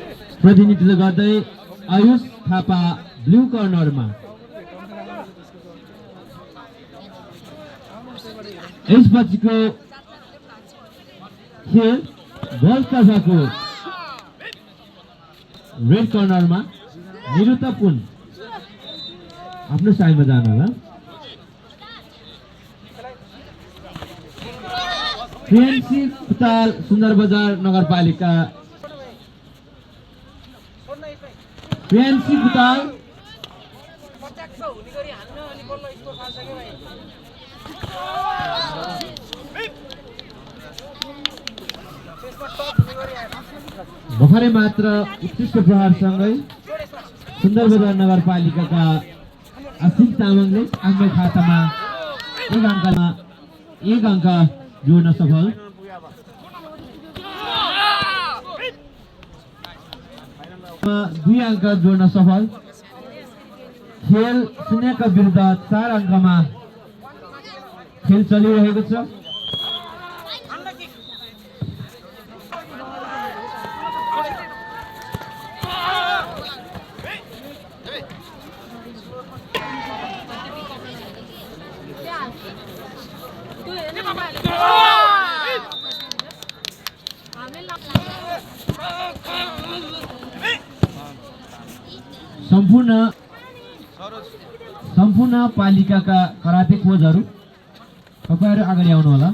प्रतिनिधित्व गर्दै आयुष थापा ब्लू कर्नरमा। यसपछिको खेल गोलतर्फको रेड कर्नरमा निरुता पुन आफ्नो साइडमा जानु होला। फ्रेन्डसिप पुताल सुन्दर बजार नगरपालिका। फ्रेन्डसिप पुताल भर्खरै मात्र उत्कृष्ट प्रहारसँगै सुन्दर बजार नगरपालिकाका असिम तामाङले आफ्नो खातामा एक अङ्क जोड्न सफल। दुई अङ्क जोड्न सफल। खेल शून्यका विरुद्ध 4 अङ्कमा खेल चलिरहेको छ। सम्पूर्ण पालिकाका कराते कोचहरू तपाईहरु अगाडि आउनु होला।